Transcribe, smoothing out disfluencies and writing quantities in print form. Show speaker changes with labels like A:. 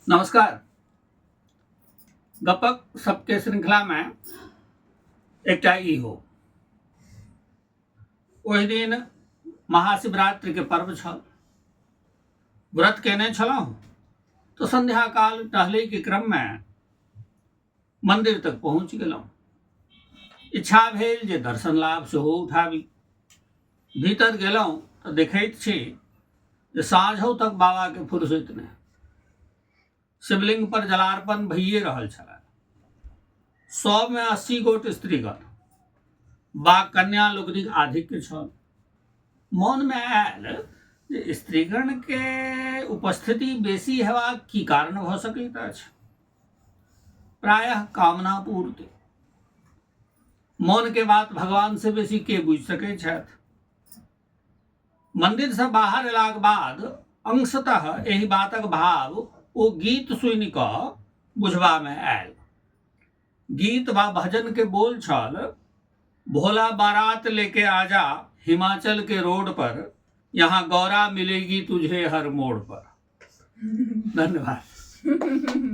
A: नमस्कार। गपक सबके श्रृंखलामे एकटा ई हो। ओहि दिन महाशिवरात्रिके पर्व छल। व्रत केने छलहुँ तऽ संध्या काल टहलैके क्रममे मंदिर तक पहुँच गेलहुँ। इच्छा भेल जे दर्शन लाभ सेहो उठाबी। भीतर गेलहुँ तऽ देखैत छी जे साँझो तक बाबाके फुर्सत नहि, शिवलिंग पर जलार्पण भइए रहल छल। 100मे 80 गोट स्त्रीगण बा कन्या लोकनिक आधिक्य छल। मोनमे आयल जे स्त्रीगणके उपस्थिति बेसी हेबाक की कारण भऽ सकैत अछि? प्रायः कामना पूर्ति। मोन के बात भगवान से बेसी के बुझि सकै छथि? मंदिर से बाहर एलाक बाद अंशतः एहि बातक भाव ओ गीत सुनि कऽ बुझबामे आयल। गीत वा भजन के बोल छल, भोला बारात लेके आजा हिमाचल के रोड पर, यहाँ गौरा मिलेगी तुझे हर मोड़ पर। धन्यवाद।